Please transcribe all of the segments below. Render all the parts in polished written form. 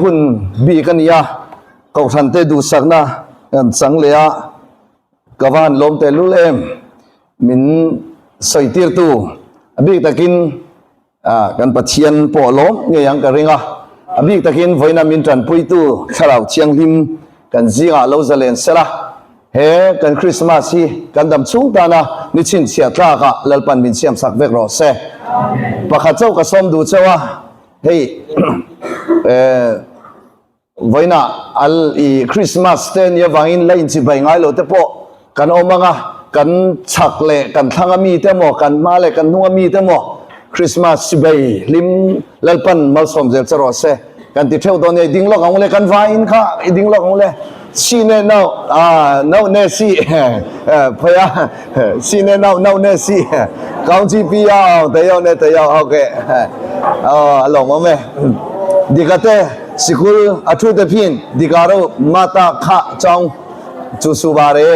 Hun bik a ni a, Kohhrante duhsakna kan chang leh a, ka va han lawm tehlul em? Min sawitirtu a bik takin kan Pathian pawh a lawm ngei ang ka ring a, a bik takin vawiina min tanpuitu Thlarau Thianghlim kan zingah lo zalen sel a, he kan Krismas hi kan dam chhung tana ni chhinchhiah tlakah Lalpan min siamsak vek rawh se. Pakhat chauh ka sawm duh chauh a. Hei eh vawiinah al i Christmas te nia vangin la inchibai ngai lo te pawh kan awm ang a, kan chhak leh kan thlang a mi te maw, kan hma leh kan hnung a mi te maw Christmas chibai hlim Lalpan malsawm zel che rawh se kan ti theuh dawn nia, i ding lawk ang u le kan vaiin kha i ding lawk ang u le si ne nau ah nau ne si phei a Si ne nau nau ne si kaung chi pi yao te yao ne te yao ok a lawm awm e dika te sikul a thu te phin dika ro mata kha chong chu su ba re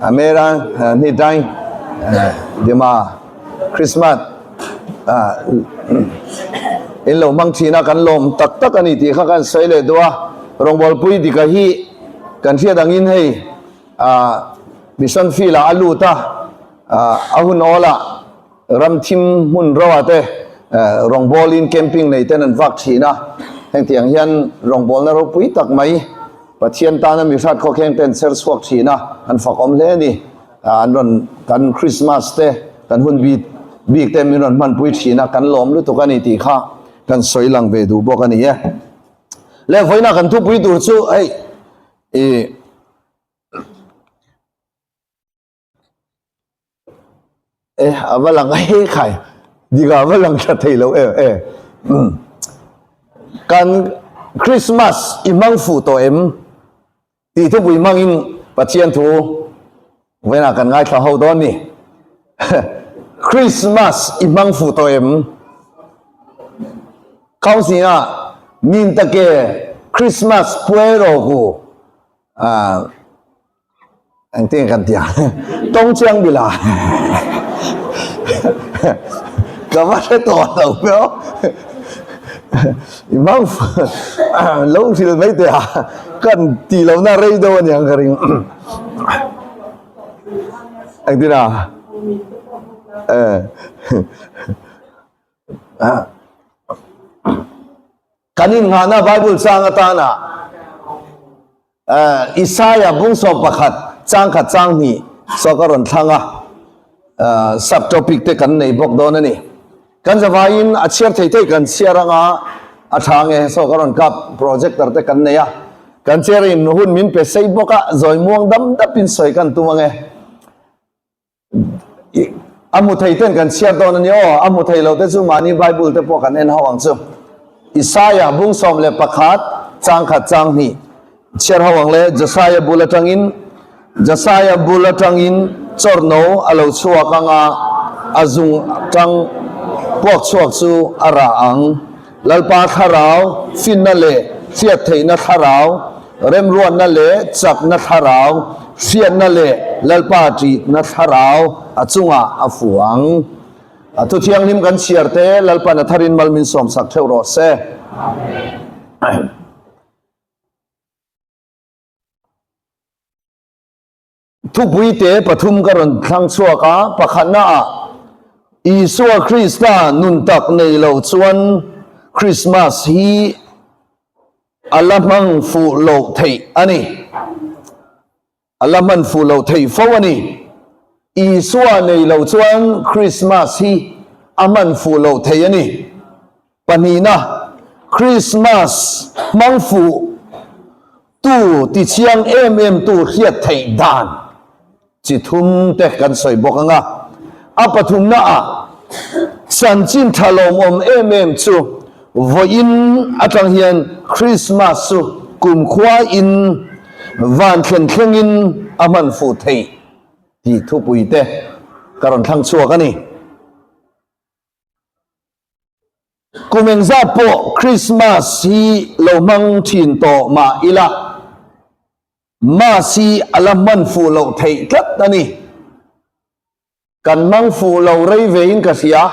a me ran ni dai dima Christmas in lo mang thina kan lawm tak tak ani tih kha kan sawi leh duh a rawngbawlpui dika hi kan hriat angin hei Mission field ah a lut a, a hun awlah ram thim hmun roa te rawngbawlin camping nei ten an vak thin a, hengtiang hian rawngbawlna ropui tak mai Pathian tana mi hrat khawkheng te an chher chhuak thin a, an fakawm hle a ni. An rawn kan Christmas te kan hun bik bik te min rawn hmanpui thin a, kan lawm lutuk a ni tih kha kan sawi lang ve duh bawk a ni e. Leh vawiinah kan thupui tur chu hei ih E a va lang he khai dika a va lang tha thei lo e e kan Christmas i hmang fuh tawh em tih thupui hmangin Pathian thu vawiinah kan ngaithla ho dawn ni Christmas i hmang fuh tawh em Khausinga min take Christmas puai rawh ku Ah, engtin kan tia tawng chiang bila ka va hre tawh lo pawh i hmang lo hril mai teh a kan tih lohna rei deuh a niang ka ring engtin a eh Kan innghahna Bible chang atana Isaiah bungsawm pakhat chang khat chang hnih saw ka rawn thlang a, sub topic te kan nei bawk dawn a ni. Kan zavaiin a chhiar thei thei kan chhiar anga a tha nge saw ka rawn kap projector te kan nei a, kan chhiarin hun min pe sei bawk a, zawi muang dam dapin sawi kan tum ange. A hmu thei ten kan chhiar dawn a ni aw, a hmu thei lo te chu mahni Bible te pawh kan en ho ang chu. Isaiah bung 11 chang khat chang hnih chhiar ho ang le, Josiah bul atangin Josiah bul atangin chawrno a lo chhuak ang a, a zung tang puak chhuak chu a rah ang. Lalpa thlarau finna leh hriat theihna thlarau, Remruatna leh chakna thlarau, hriatna leh Lalpa ṭihna thlarau a chungah a fu ang. A thu thianghlim kan chhiar te Lalpa'n a tharin mal min sawmsak theuh rawh se. Amen. Thupui te pathum ka rawn thlang chhuak a, pakhatnaah Isua Krista nun tak nei lo chuan Krismas hi a la hmang fuh loh theih a ni. A la hman fuh loh theih fo a ni. Isua nei lo chuan Krismas hi a hman fuh loh theih a ni. Pahnihna, Krismas hmang fuh tu tichiang em em tu hriat theih dan chi thum te kan sawi bawk ang a. A pathumna ah chanchin tha lawmawm em em chu vawiin atang hian Krismas chu kumkhua in van thlen thlengin a hman fuh theih tih thupui te ka rawn thlang chhuak a ni. Kum engzat pawh Christmas hi lo hmang thin tawh mah ila, Mass hi a la hman fuh loh theih tlat a ni. Kan hmang fuh lo rei vein ka hria.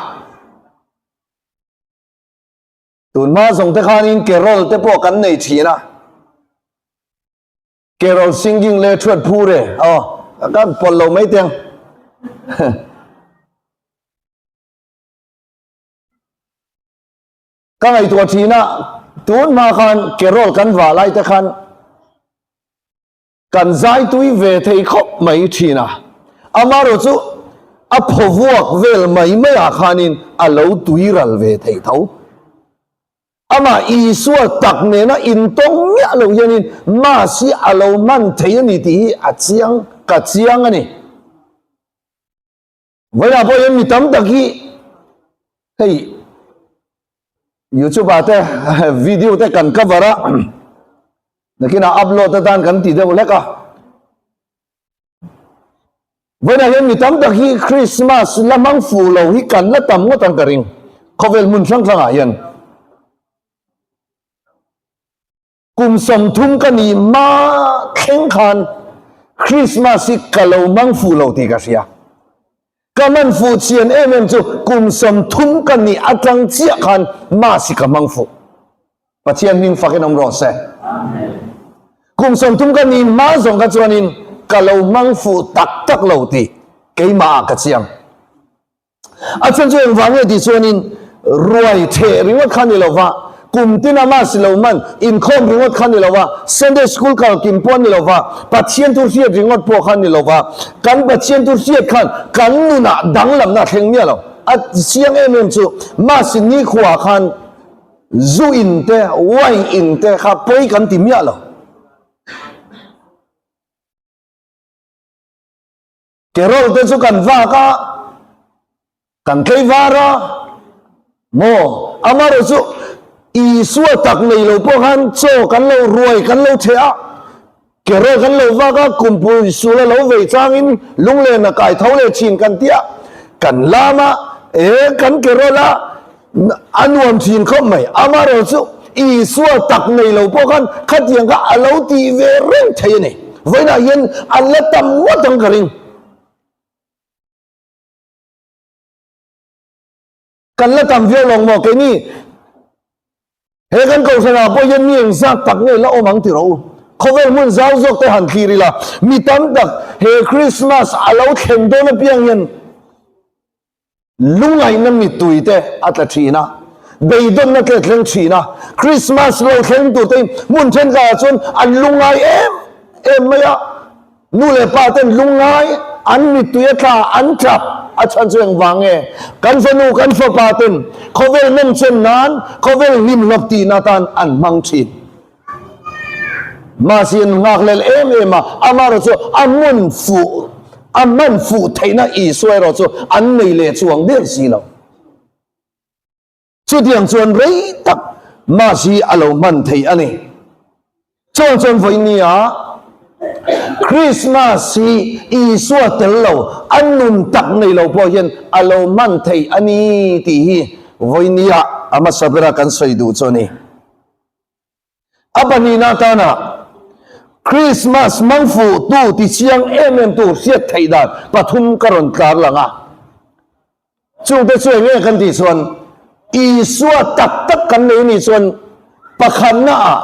Tun hma zawng te khanin carol te pawh kan nei thin a. Carol singing leh thuat phur e. Aw, kan pawlh lo mai teng. Ka ngaihtuah thin a, tun hma khan carol kan vah lai te khan Kan zai tui ve thei khawp mai thin a, amaherawh chu a phaw vuak vel mai mai ah khanin a lo tui ral ve thei tho. Amah Isua tak nena intawng miah lo hianin Mass hi a lo hman thei a ni tih hi a chiang ka chiang a ni. Vawiinah pawh hian mi tam tak hi hei YouTube ah te video te kan cover a, Nakinah upload atan kan ti deuh hlek a. Vawiinah hian mi tam tak hi Christmas la hmang fuh lo hi kan la tam ngawt ang ka ring. Khawvel hmun hrang hrangah hian. Kum 30 ka nih hma thleng khan Christmas hi ka lo hmang fuh lo tih ka hria. Ka man fuh chian em em chu kum 30 ka nih atang chiah khan Mass hi ka hmang fuh. Pathian hming fakin awm rawh se. Kum 30 ka ni hma zawng kha chuanin ka lo hmang fuh tak tak lo tih keimah ah ka chiang. A chhan chu engvang nge tih chuanin ruai theh ringawt kha ni lova, kum tina Mass lo hman inkhawm ringawt kha ni lova, Sunday school kal kim pawh ni lova, Pathian thu hriat ringawt pawh kha ni lova, kan Pathian thu hriat khan kan nunah danglamna a thleng miah lo. A chiang em em chu Mass nikhua khan Zu in te, wine in te kha pawi kan ti miah lo. Carol te chu kan vak a, kan tlei var a, maw? Amaherawh chu Isua tak nei lo pawh khan chaw kan lo ruai kan lo theh a, carol kan lo vak a, kumpui sul a lo vei changin lunglen a kai tho leh thin kan ti a, kan lam a, e kan carol a, A nuam thin khawp mai. Amaherawh chu Isua tak nei lo pawh khan khatiang kha a lo tih ve reng thei a ni. Vawiinah hian an la tam ngawt ang ka ring. Kan la tam viau lo maw keini? He kan kohhranah pawh hian mi engzat tak nge la awm ang ti rawh u. Khawvel hmun zau zawk te han thlir ila, mi tam tak he Krismas a lo thlen dawn apiang hian Lungaihna mittui te a tla thin a, beidawnna te a thleng thin a, Krismas lo thleng tur te hi hmun thenkhatah chuan an lungngai em em mai a, nu leh pa ten lungngai an mittui a tla an tap a chhan chu engvang nge? Kan fanu kan fapa ten khawvel nawmchen nan khawvel hlimhlawp tihna atan an hmang thin. Mahse an nghakhlel em em a, amaherawh chu a hmun fuh, a hman fuh theihna Isua erawh chu an nei leh chuang der si lo. Chutiang chuan rei tak Mass hi a lo hman thei a ni. Chuang chuan vawinia Krismas hi Isua tel lo, a nun tak nei lo pawh hian a lo hman thei a ni tih hi vawinia a hmasa bera kan sawi duh chu a ni. A pahnihna atana Krismas hmangfuhtu ti chiang em em tu hriat theih dan pathum ka rawn tlar lang a. Chungte chu eng nge kan tih chuan Isua tak tak kan nei nih chuan pakhatnaah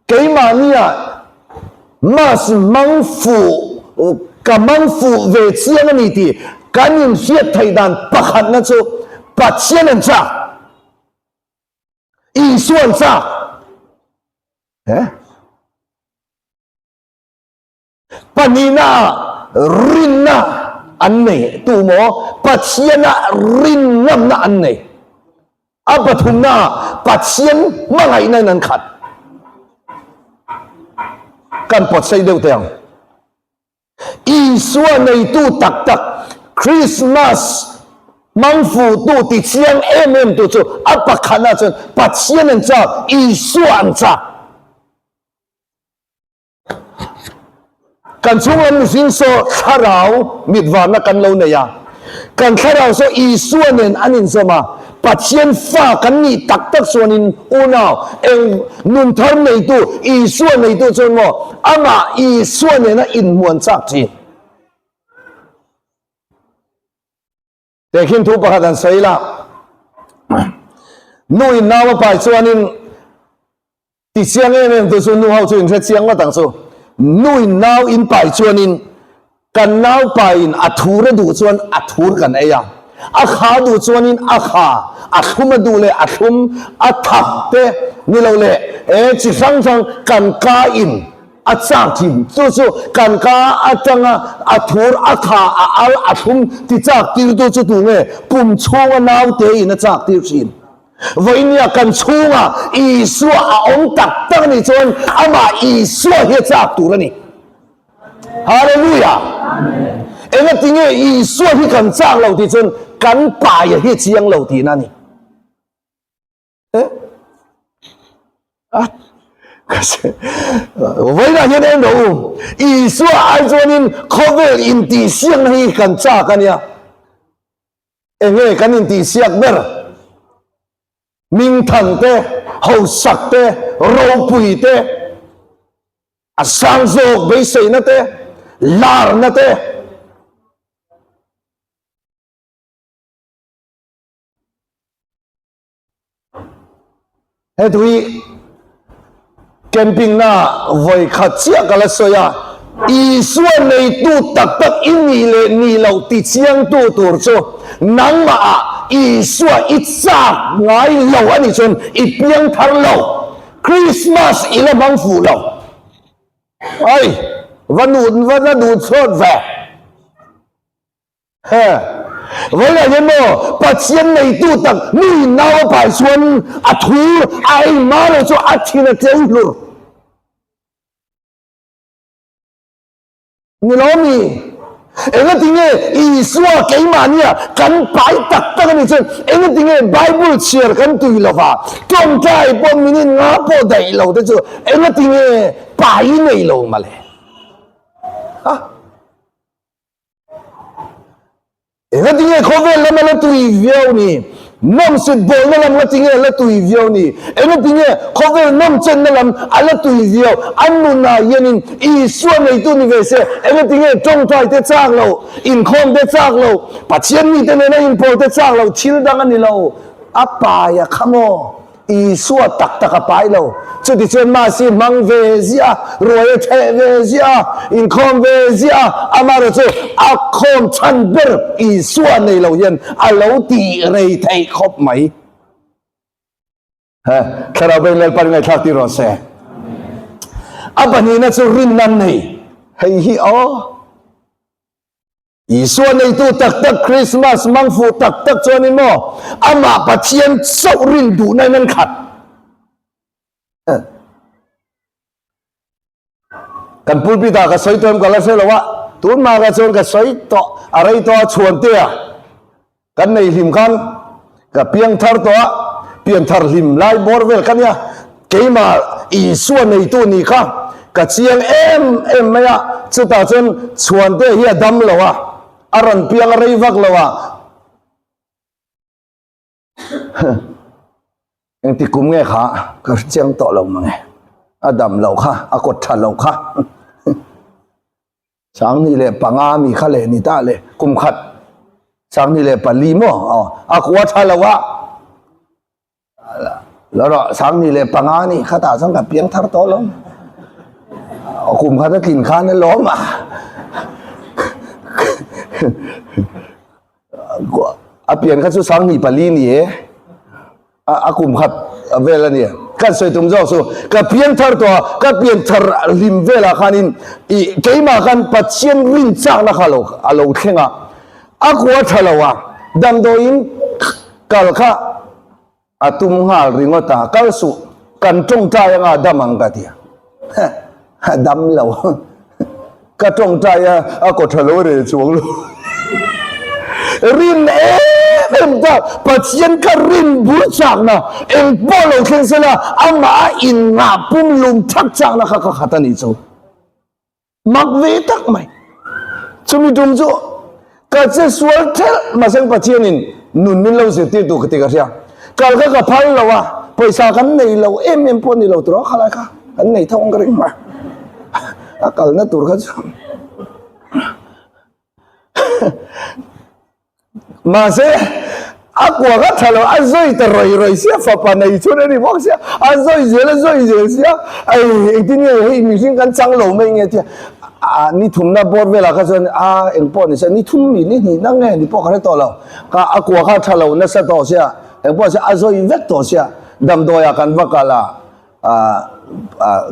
keimahnia Mass hmangfuh ka hmangfuh ve chiang a ni tih kan inhriat theih dan pakhatna chu Pathian an chak. Isuan chak he pahnihna ah rinna an nei tu maw Pathiana rin ngamna an nei a pathumna ah Pathian hmangaihna in an khat kan pawt sei deuh teh ang. Isua neitu tak tak, Krismas hmangfuhtu ti chiang em em tu chu a pakhatna chuan Pathian an chak, Isua an chak. Kan chhung lam mihring saw thlarau mitvarna kan lo nei a, kan thlarau saw Isua nen an inzawm a, Pathian fa kan nih tak tak chuanin unau eng nun thar neitu Isua neitu chuan maw amah Isua nena inhmuan chak thin. Tehkhin thu pakhat an sawi la. Nu in nau a pai chuanin ti chiang em em tu chu nu ho chu in hre chiang ngawt ang chu. Nu in nau in pai chuanin kan nau paiin a thur a duh chuan a thur kan ei a, a kha duh chuanin a kha, a thlum a duh leh a thlum, a thak te ni lo leh e chi hrang hrang kan ka in A chak thin. Chu chu kan ka atanga a thur, a kha, a al, a thlum ti chak tirtu chu tu nge? Pum chhunga naute in a chak tir thin. Vawinia kan chhunga Isua a awm tak tak a nih chuan amah Isua hi a chak tur a ni. Hallelujah! Engatinge Isua hi kan chak lo tih chuan kan paia hi a chiang lo tihna a ni. Vawiinah hian en rawh u, Isua ai chuanin khawvel intihsiakna hi kan chak a nia. Enge kan intihsiak ber? Mingthan te, hausak te, ropui te, a sang zawk beiseina te, larna te. He tui camping na vawi khat chiah ka la sawi a, Isua neitu tak tak i nih leh nih loh ti chiangtu tur chu nangmah ah Isua i chak ngai lo a nih chuan i piang thar lo, Christmas i la hmang fuh lo. Ai, va nu va la duh chhuat ve. He, vawilah hian maw Pathian neitu tak mi nau a pai chuan a thur a ei hma lo chu a thin a tleu hlur. Ni lo mi? Engatinge Isua keimahnia kan pai tak tak a nih chuan engatinge Bible chhiar kan tui lova tawngtai pawh minute nga pawh daih lo te chu engatinge pai nei lo male? Ha? Engatinge khawvel lam a la tui viau ni? Nawmsit bawlna lam ngatinge a la tui viau ni? Engatinge khawvel nawmchenna lam a la tui viau? An nunah hianin Isua neitu ni ve se, engatinge tawngtai te chak lo, inkhawm te chak lo, Pathian mite nena inpawl te chak lo, thil dang a ni lo, a pai a kha maw? Isua tak tak a pai lo. Chutichuan Masi hmang ve ziah a, ruai a theh ve ziah a, inkhawm ve ziah a, amaherawhchu a khawm chhan ber Isua nei lo hian a lo tih rei theih khawp mai. He Thlarau Beng Lalpan ngaihthlak tir rawh se. A pahnihna chu rinna nei. Hei hi aw. Isua neitu tak tak Krismas mangfuh tak tak chuanin maw amah Pathian chauh rin duhna in an khat. Kan pulpit ah ka sawi tawh em ka la hre lo a, tun hma ka chuan ka sawi tawh a rei tawh a chhuan te a. Kan nei hlim khan ka piang thar tawh a, pian thar hlim lai bawr vel ka nia, keimah Isua neitu ni kha ka chiang em em mai a, chutah chuan Chhuante hi a dam lo a, a rawn piang a rei vak lo a, engti kum nge kha ka hre chiang tawh lo mange, a dam lo kha, a kawt tha lo kha. Sanghnih leh panga mi kha leh ni ta le, kum khat sanghnih leh pali maw aw a kua tha lo a, lo rawh sanghnih leh panga ni khatah chuan ka piang thar tawh lo, kum khat a tlin khan a lawm a, a pian kha chu sanghnih pali ni e. A kum khat vel a ni. Kan sawi tum zawk chu ka pian thar tawh a, ka pian thar hlim velah khanin ih keimah khan Pathian rin chakna kha lo a lo thleng a, a kua tha lo a, damdawiin kal kha a tum nghal ringawt a, kal suh kan tawngtai anga dam ang ka ti a. A dam lo. Ka tawngtai a, a kaw tha lo reh chuang lo. Rin em em ta, Pathian ka rin bur chakna, eng pawh lo thleng sela, amah a inngah pum lum thak chakna kha ka khat a nih chu. Mak ve tak mai. Chumi tum chu ka che sual thelh mahse Pathianin nun min lo zirtir tur ka ti ka hria. Kal kha ka phal lo a, pawisa kan nei lo em em pawh ni lo tur a khalai kha kan nei tho ang ka ring mai. A kalna tur kha chu mahse. A kua kha tha lo, a zawi ta rawi rawi sia, fapa nei chhun a ni bawk sia, a zawi zel a zawi zel sia, ei engtin nge hei mihring kan chang lo mai nge tia a ni thumna bawr velah kha chuan a eng pawh ni se ni thum mi ni hnih na nge ni pawh ka hre tawh lo, ka a kua kha tha lo nasa tawh sia, eng pawh ni se a zawi vek tawh sia, damdawiah kan va kal a.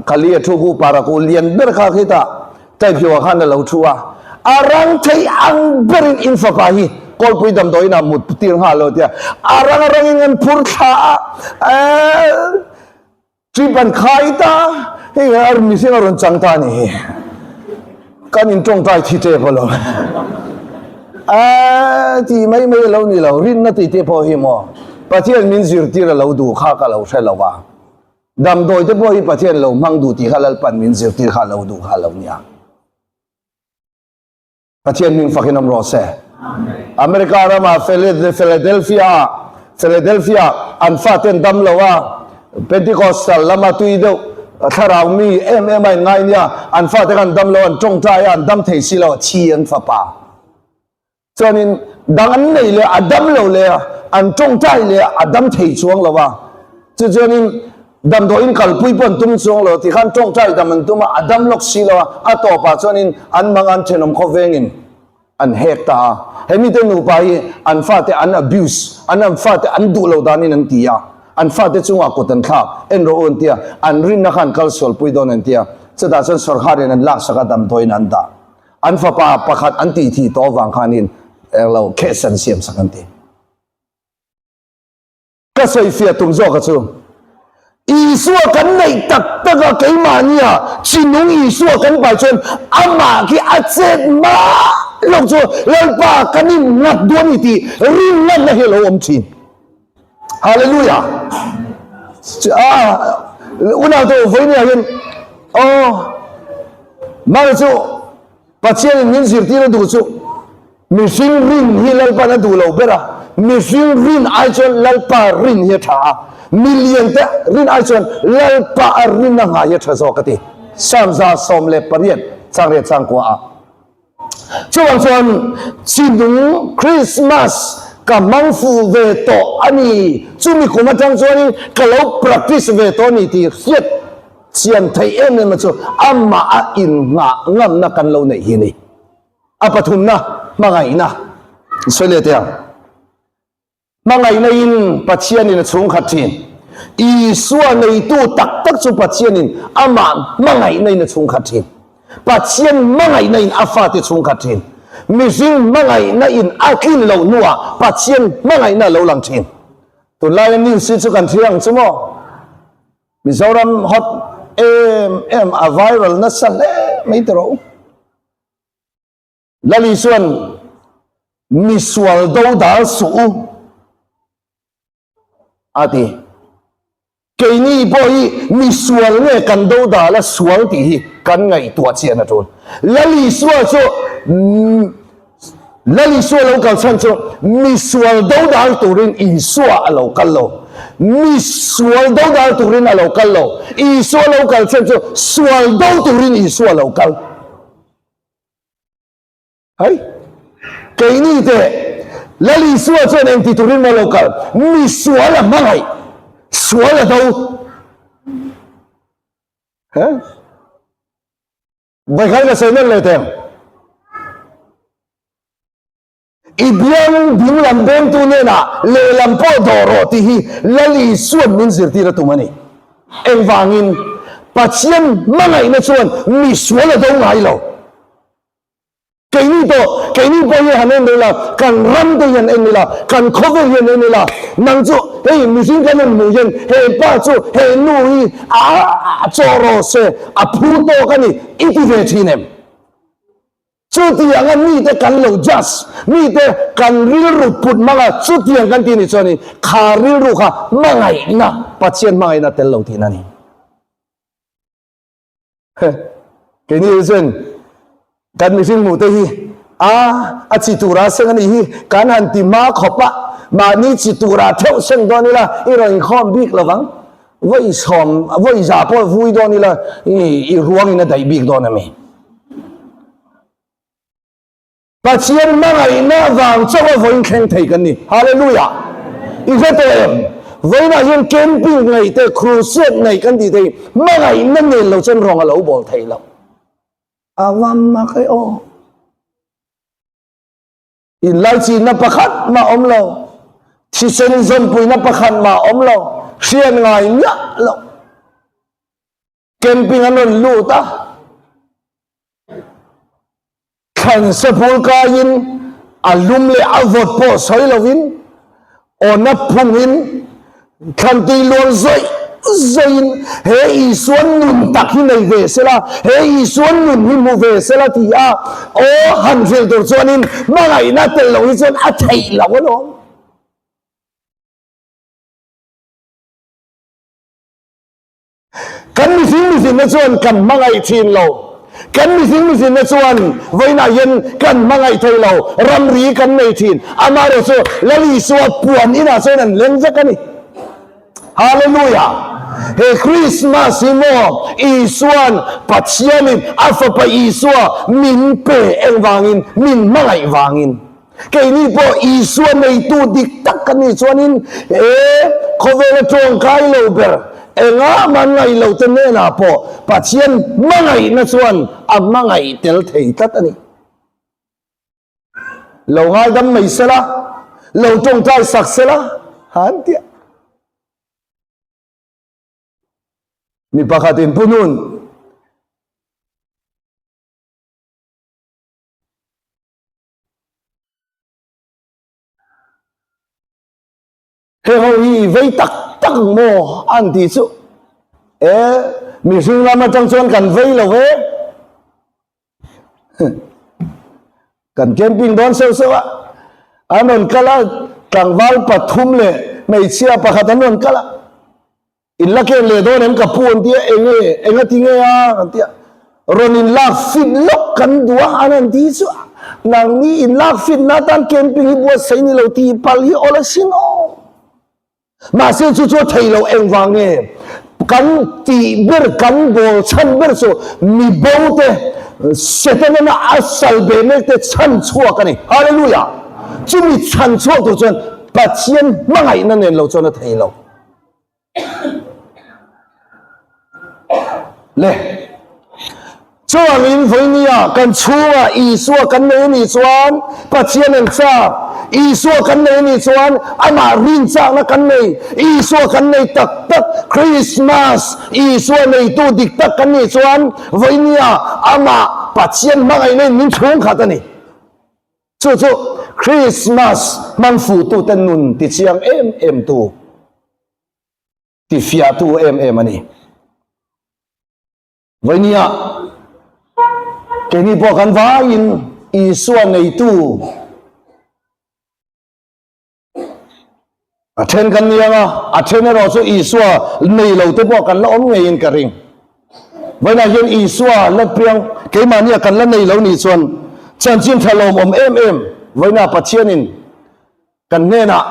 Kali a thu ku para ku lian ber kha khitah Taiphiwa khan a lo thu a, a rang thei ang berin in fapa hi Kawlpui damdawiin ah mut tir nghal lo tia a rang a rangin an phur thla a, trip an khai ta hei a mihring a rawn chang ta a ni hi kan in tawngtai thi tep a lo a ti mai mai a lo ni lo rinna tih te pawh hi maw Pathian min zirtir a lo duh kha ka lo hre lo a. Damdawi te pawh hi Pathian lo hmang duh tih kha Lalpan min zirtir kha lo duh kha lo nia. Pathian hming fakin awm rawh se. America rama Philadelphia Philadelphia an faten dam lo a Pentecostal lama tui deuh thlarau mi em em a in ngai nia an fate khan dam lo an tawngtai a an dam thei si lo a thi an fapa. Chuanin dang an nei leh a dam lo leh a, an tawngtai leh a dam thei chuang lo a. Chu chuanin damdawiin kalpui pawh an tum chuang lo tikhan tawngtai dam an tum a, a dam lawk si lo a, a tawpah chuanin an mang an thenawm khawvengin an hek ta a. He mite nupa hi an fate an abuse, an an fate an duh lo danin an ti a, an fate chungah kut an thlak, en rawh u an ti a, an rinna kha an kal sualpui dawn an ti a, chutah chuan sawrkharin an laksak a damdawiin an dah. An fapa pakhat an tih thih tawh avang khanin englo case an siam sak an ti. Ka sawifiah tum zawk a chu, Isua kan neih tak tak a keimahnia chinung Isua kan pai chuan amah khi a chet mah lawk chu Lalpa kan in nghat duh a ni tih rinnghatna hi a lo awm thin. Hallelujah! Ah, unau te vawinia hian aw mah chu Pathianin min zirtir a duh chu mihring rin hi Lalpan a duh lo ber a, mihring rin ai chuan Lalpa rin hi a tha a, milian te rin ai chuan Lalpa a rin a nghah hi a tha zawk a ti. Psalm 118 changriat changkua ah. Chuvang chuan chinung Krismas ka hmang fuh ve tawh a ni, chumi kum atang chuanin ka lo practice ve tawh a ni tih hriat chian theih em em a chu amah a innghah ngamna kan lo neih hi a ni. A pathumna, hmangaihna. Sawi leh teh ang. Hmangaihna in Pathianin a chhungkhat thin. Isua neitu tak tak chu Pathianin amah hmangaihna in a chhungkhat thin. Pathian hmangaihna in a fate chhungkhat thin. Mihring hmangaihna in a tlin loh hnuah Pathian hmangaihna a lo lang thin. Tunlaia news hi chu kan hria ang chu maw? Mizoram hot em em a viral nasa hle mai tawh rawh u. Lali chuan misual dodal suh u a ti. Keini pawh hi misual nge kan dodal a sual tih hi kan ngaihtuah chian a tul. Lali Isua chu Lali Isua lo kal chhan chu misual dodal turin Isua a lo kal lo. Misual dodal turin a lo kal lo. Isua lo kal chhan chu sual do turin Isua a lo kal. Hei, keini te Lal Isua chuan engti turin maw lo kal? Mi sual a hmangaih, sual a do. He? Vawikhai ka sawi nawn leh teh ang. I biang dinglam bengtu hnenah lehlam pawh dawh rawh tih hi Lal Isua'n min zirtir a tum a ni. Engvangin? Pathian hmangaihna chuan mi sual a do ngai lo. Keini pawh, keini pawh hi han en ila, kan ram te hi han en ila, kan khawvel hi han en ila, nang chu hei mihring kan en hmuh hian he pa chu he nu hi a chaw rawh se, a phu tawk a ni i ti ve thin em? Chutianga mite kan lo judge, mite kan rilru put hmanga chutiang kan tih ni chuanin kha rilru kha hmangaihna, Pathian hmangaihna tel lo tihna a ni. Keini hi chuan kan mihring hmuhte hi a a chi tura seng a nih hi kan han ti hma khawp a, mahni chi tura theuh seng dawn ila i rawn inkhawm bik lo vang, vawi sawm, vawi za pawh vui dawn ila i ruangin a daih bik dawn a mi. Pathian hmangaihna vang chauh a vawiin thleng thei kan ni. Hallelujah! I hre tawh em? Vawiinah hian camping ngaih te, crusade ngaih kan tih te hi hmangaihna nen lo chuan rawng a lo bawl thei lo. A va mak e aw. Inlaichinna pakhat mah awm lo, thisen zawmpuina pakhat mah awm lo, hriat ngai miah lo. Camping an rawn lut a, thlan sepul kaiin a lum leh a vawt pawh sawi lovin awna phungin thlan tui luang zawih zawihin he Isua nun tak hi nei ve sela, he Isua nun hi hmu ve sela ti a aw han hrilh tur chuanin hmangaihna tel lo hi chuan a theih loh alawm. Kan mihring mihrinna chuan kan hmangaih thin lo. Kan mihring mihrinna chuan vawiinah hian kan hmangaih thei lo. Ramri kan nei thin. Amaherawh chu Lal Isua puan inah chuan an leng vek a ni. Hallelujah! He Christmas hi maw Isua'n Pathianin a Fapa Isua min pe engvangin? Min hmangaih vangin. Keini pawh Isua neitu dik tak kan nih chuanin he khawvela tawngkai lo ber engah mah ngaih lo te hnenah pawh Pathian hmangaihna chuan a hmangaih tel thei tlat a ni. Lo ngaidam mai sela, lo tawngtai sak sela, han tia. Mi pakhatin Pu Nun, Heng ho hi vei tak tak ang maw an tih chu e mihring lam atang chuan kan vei lo ve kan camping dawn seuh seuh a an rawn kal a tlangval pathum leh hmeichhia pakhat an rawn kal a In la ken leh dawn em ka pu an ti a, enge enga ti nge a an ti a, rawn in lak fit lawk kan duh a an han ti chu nangni in lak fit na atan camping hi buatsaih ni lo tih palh hi awl asin aw. Mahse chu chu a thei lo engvang nge kan tih ber kan bawl chhan ber chu mi bo te Setana a sal beh mek te chhan chhuak a ni. Hallelujah! Chumi chhan chhuak tur chuan Pathian hmangaihna nen lo chuan a thei lo. Le. Chuangin vawinia kan chhungah Isua kan nei a nih chuan Pathian an chak. Isua kan nei a nih chuan amah rin chakna kan nei. Isua kan nei tak tak. Christmas Isua neitu dik tak kan nih chuan vawinia amah Pathian hmangaihna in min chhungkhat a ni. Chu chu Krismas hmang fuhtute nun tichiang em em tu, tifiahtu em em a ni. Vawinia keini pawh kan vaiin Isua neitu a then kan ni ang a, a then erawh chu Isua nei lo te pawh kan la awm ngeiin ka ring. Vawiinah hian Isua la piang keimahnia kan la nei lo nih chuan chanchin tha lawmawm em em vawiinah Pathianin kan hnenah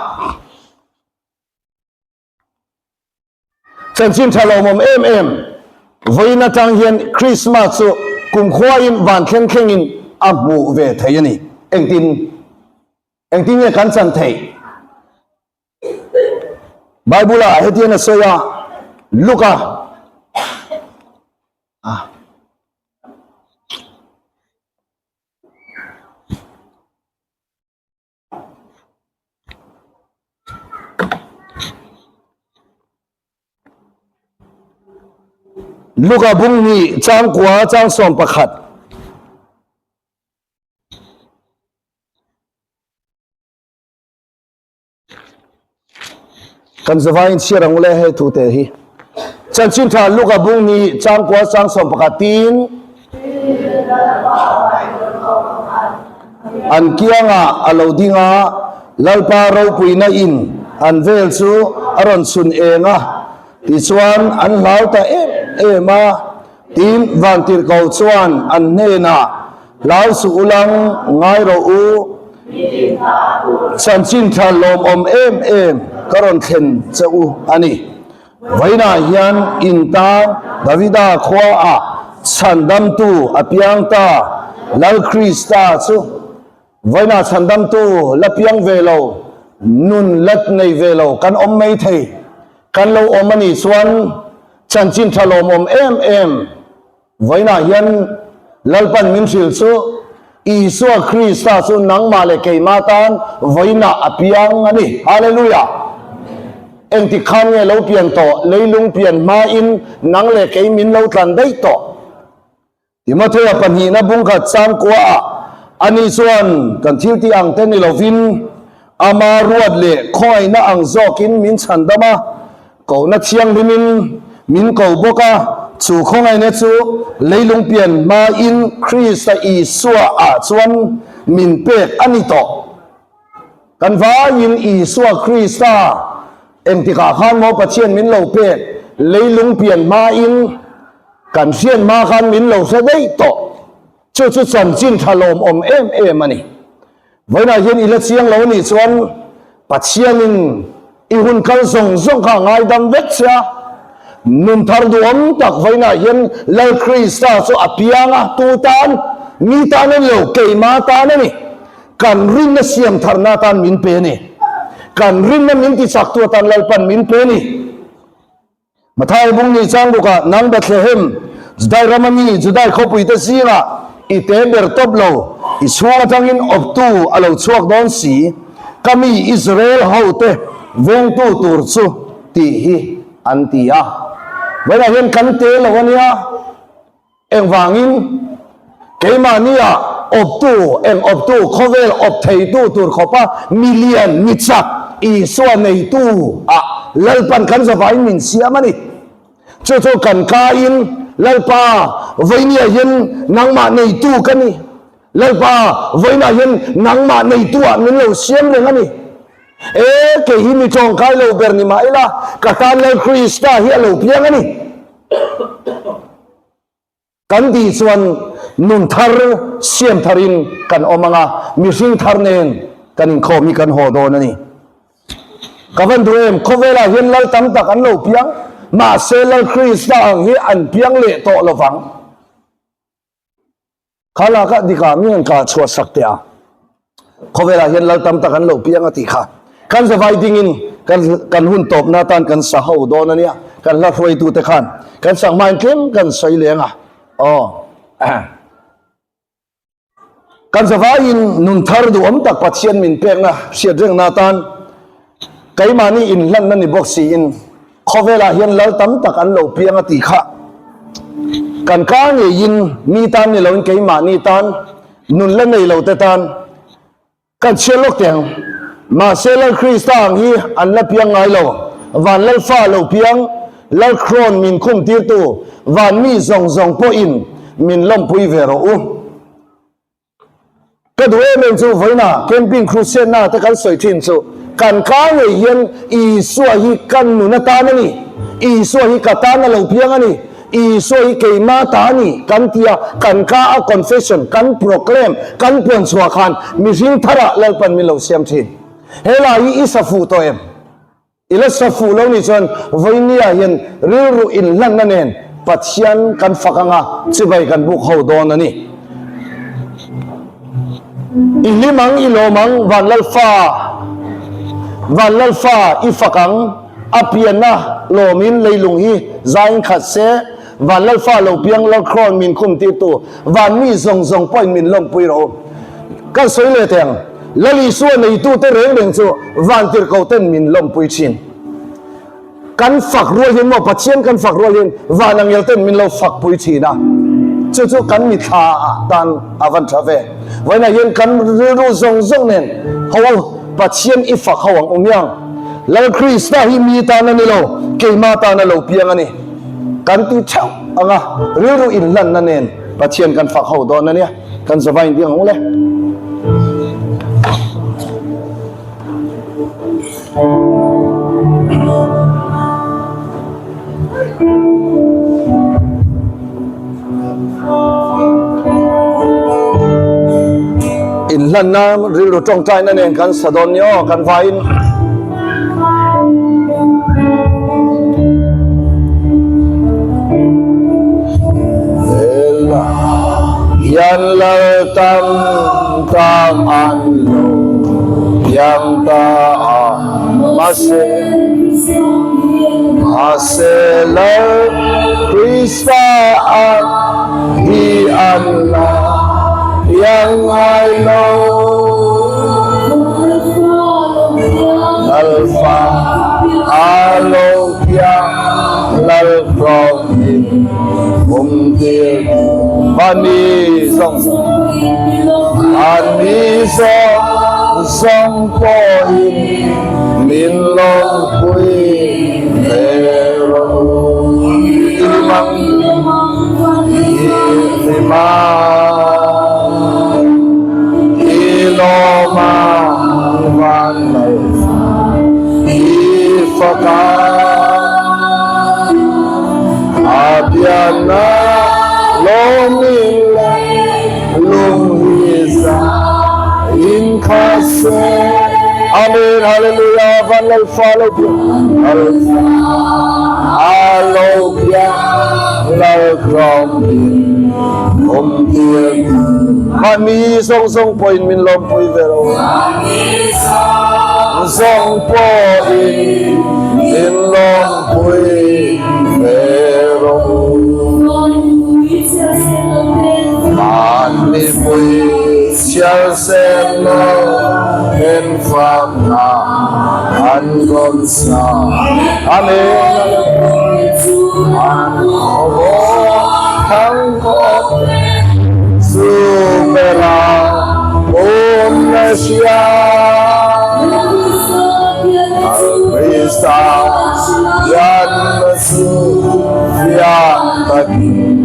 chanchin tha lawmawm em em vawiin atang hian Krismas chu kumkhuain van thleng thlengin a hmuh ve thei a ni. Engtin engtin nge kan chan theih? Bible ah hetian a sawi a, Luka a Luka bung hnih chang kua chang 11. Kan zavaiin chhiar ang ule hei thu te hi. Chanchin tha Luka bung ni changkua chang 11 tin an kiangah a lo ding a, Lalpa ropuina in an vel chu a rawn chhun eng a, tichuan an hlau ta em em a. Tin, Vantirhko chuan an hnenah, Hlau suh u lang, ngai rawh u. Chanchin tha lawmawm em em ka rawn thlen che u a ni. Vawiinah hian in tang Davida khuaah chhandamtu a piang ta, Lal Krista chu. Vawiinah chhandamtu la piang ve lo. Nun lat nei ve lo kan awm mai thei. Kan lo awm a nih chuan chanchin tha lawmawm em em vawiinah hian Lalpan min hrilh chu Isua Krista chu nangmah leh keimah tan vawiinah a piang a ni. Hallelujah! Engtik khan nge lo pian tawh? Leilung pian hmain nang leh kei min lo tlan daih tawh. Timothea pahnihna bungkhat changkuaah ani chuan kan thiltih ang te ni lovin ama ruat leh khawngaihna ang zawkin min chhandam a, kohna thianghlimin min ko bawk a, chu khawngaihna chu leilung pian hmain Krista Isua-ah chuan min pek a ni tawh. Kan vaiin Isua Krista engtikah khan maw Pathian min lo pek leilung pian hmain Kan hriat hma khan min lo hre daih tawh. Chu chu chanchin tha lawmawm em em a ni. Vawiinah hian i la chiang lo a nih chuan Pathianin i hun kal zawng zawng kha a ngaidam vek che a. Nun thar duhawm tak vawiinah hian Lal Krista chu a piang a, tu tan? Mi tan a ni lo, keimah tan a ni. Kan rinna siam tharna atan min pe a ni. Kan rinna min tichaktu atan Lalpan min pe a ni. Mathai bung ni chang bawkah nang Bethlehem, Judai rama mi Judai khawpuite zingah i te ber tawp lo, i chhung atangin awptu a lo chhuak dawn si, ka mi Israel hote vengtu tur chu tih hi an ti a. Vawiinah hian kan te lo a nia. Engvangin? Keimahnia awptu, eng awptu, khawvel awp theitu tur khawpa milian, mi chak, Isua neitu ah Lalpan kan zavaiin min siam a ni. Chu chu kan kaiin, Lalpa, vawinia hian nangmah neitu ka ni. Lalpa, vawiinah hian nangmah neitu ah min lo siam reng a ni. E, kei hi mi tawngkai lo ber ni mah ila, ka tan Lal Krista hi a lo piang a ni. Kan tih chuan nun thar siam tharin kan awm ang a, mihring thar nen kan inkhawm hi kan haw dawn a ni. Ka van duh em, khawvelah hian lal tam tak an lo piang, mahse Lal Krista ang hi an piang leh tawh lovang. Kha laka dikah mi an kah chhuah sak teh a, khawvelah hian lal tam tak an lo piang a tih kha. Kan zavai dingin kan kan hun tawpna atan kan sa ho dawn a nia, kan hla hruaitute khan kan sak hmain tlem kan sawi leng a, aw. Kan zavaiin nun thar duhawm tak Pathian min pekna hriat rengna atan Keimahni inhlanna ni bawk siin khawvelah hian lal tam tak an lo piang a tih kha kan kar ngeiin mi tan ni loin keimahni tan nun la nei lo te tan kan chhiat lawk teh ang. Mahse Lal Krista ang hi an la piang ngai lo. Van Lalfa lo piang, Lal Krawn min khum tirtu van mi zawng zawng pawhin min lawmpui ve rawh u. Ka duh em em chu vawiinah camping crusade na te kan sawi thin chu kan kar ngei hian Isua hi ka nun atan a ni, Isua hi ka tan a lo piang a ni, Isua hi keimah ta a ni kan ti a, kan ka a confession, kan proclaim, kan puan chhuah khan mihring tharah Lalpan min lo siam thin. He lai hi i sa fuh tawh em? I la sa fuh lo nih chuan vawinia hian rilru inhlanna nen Pathian kan fak anga chibai kan buk ho dawn a ni. I hlim ang, i lawm ang, Vanlalfa, Vanlalfa i fak ang, a pianna lawmin leilung hi zaiin khat se, Vanlalfa lo piang Lalkhrawn min khum tirtu, van mi zawng zawng pawhin min lawmpui rawh u. Kan sawi leh teh ang. Lal Isua neitute reng reng chu vantirhkohten min lawmpui thin. Kan fak rual hian maw Pathian kan fak rual hian van angelten min lo fakpui thin a, chu chu kan mithla ah tan a van tha ve. Vawiinah hian kan rilru zawng zawng nen ho u Pathian i fak ho ang u miang. Lal Krista hi mi tan a ni lo, keimah tan a lo piang a ni. Kan ti theuh ang a, rilru inhlanna nen Pathian kan fak ho dawn a nia. Kan zavain ding ang le. Inhlanna rilru tawngtaina nen kan sa dawn ni aw kan vain. Hian lal tam tak an lo. Piang ta a mahse Mahse Lal Krista a hi an la piang ngai lo. Lal fa a lo piang Lal hlawm in um tir Vani zawng Vani zawng zawng pawhin min lawmpui ve rawh u. I limang i limang i lawmang van lal i faka a biana lawmin leh lunghiza in kha se. Amen Hallelujah van lal fa lo piang lal fa a lo piang lal tlawm in awm tir mahni zawng zawng pawhin min lawmpui ve ro zawng pawhin min lawmpui ve ro mahni pui chhiar sen lo en famna an rawn sa. Amen. An thang chu bera awm na hria Krista yan chu fiah takin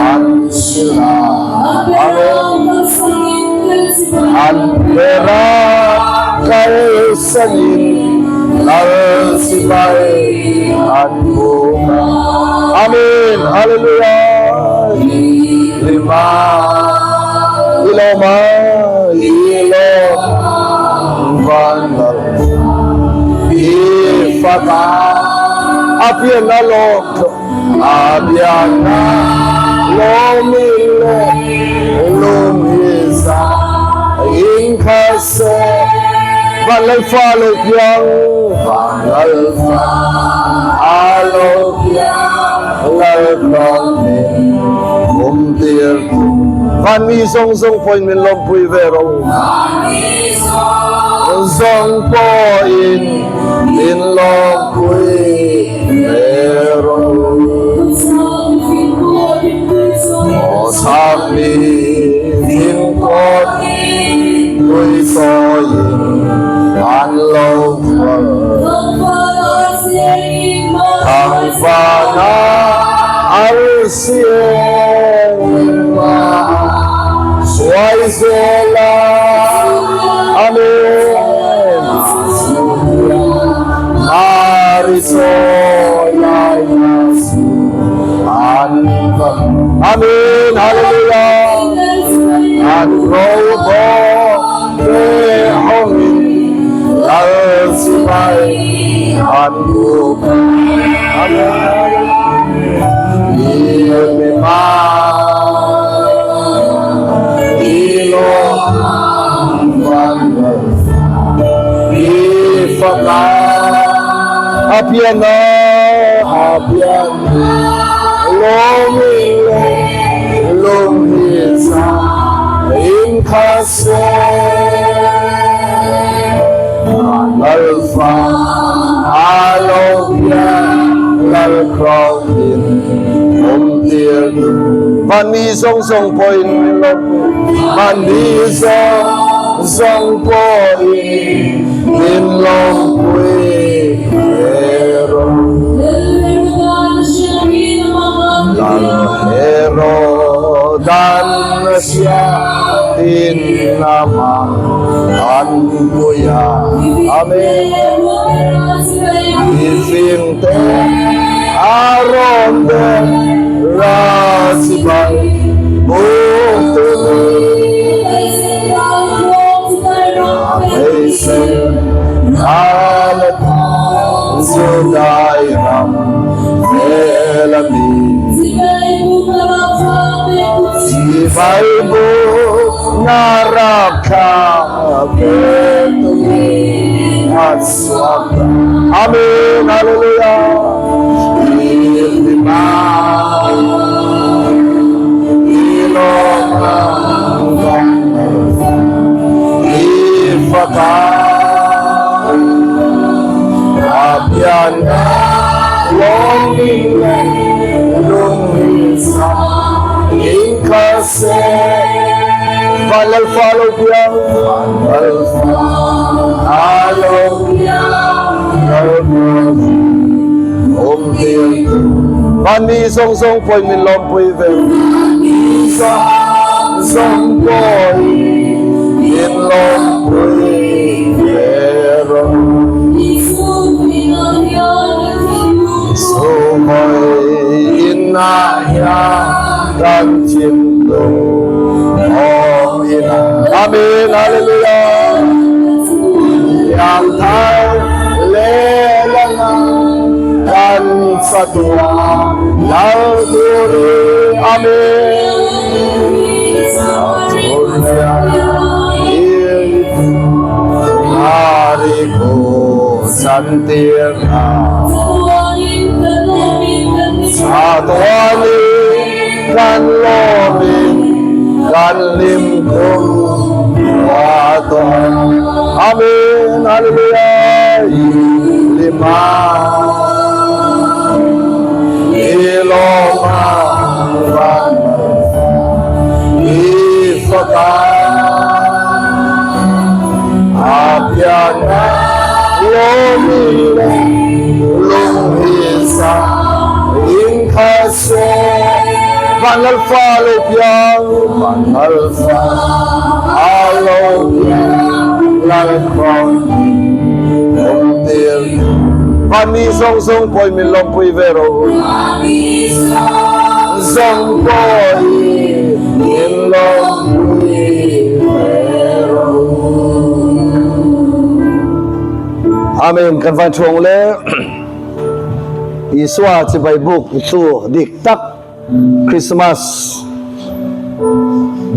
an hrilh a. Amen. An bera kalsanin lal sipai an buk a. Amen. Hallelujah. Lima iloma ilom van lal ifaka apian alok abiana lomile lumhisa inkhase van lal fa lo piang van lal fa a lo piang lal tlawm min kum tir van mi zawng zawng pawhin min lawmpui ve ro zawng pawhin min lawmpui ve ro Aw chak mi thingkawt tui chawiin an lo khual. Thangvana arsi engmah suai zela. Amen. Mari chawi lai na chu an va. Amen. Hallelujah. An ro te hawngin lal sipai an buk. Amen. Mi ma ilo van i faka apiana apiana lomi lung hi za in kha se lal fa a lo piang lal tlawm in um tir van mi zawng zawng pawhin min lo van mi zawng zawng pawhin min lawmpui ve rawh. Lal Herodan hriatin amah an pui a. Amen. Mifing te a rawn der ra chibai buk tu. Judai ram velami Chibai buk na rak kha pe tu. Amen Hallelujah Vanni zawng zawng pawhin min lawmpui ve. Zawng zawng pawhin min lawmpui ve rawh. Sumawi inah hian kan thinlung awm ila. Amen. Hallelujah. Yang thar lelanga kan chatuan lal turin. Amen. Chatuanin kan lawmin kan hlim kum khua tawh. Amen. Hallelujah. Lima I lawma van I faka A pianna lawmin lung hi sa in kha se Van Lalfa lo piang Van Lalfa a lo piang Lal khawn awm tir Van mi zawng zawng pawhin min lawmpui ve rawh u Zawng pawhin min lawmpui ve rawh u Amen kan van thuang le Isua chibai buk tu dik tak Christmas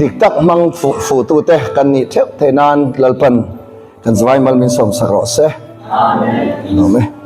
dik tak hmang fu tu te kan nih theuh theih nan Lalpan kan zavai mal min sawm sak rawh se. Amen.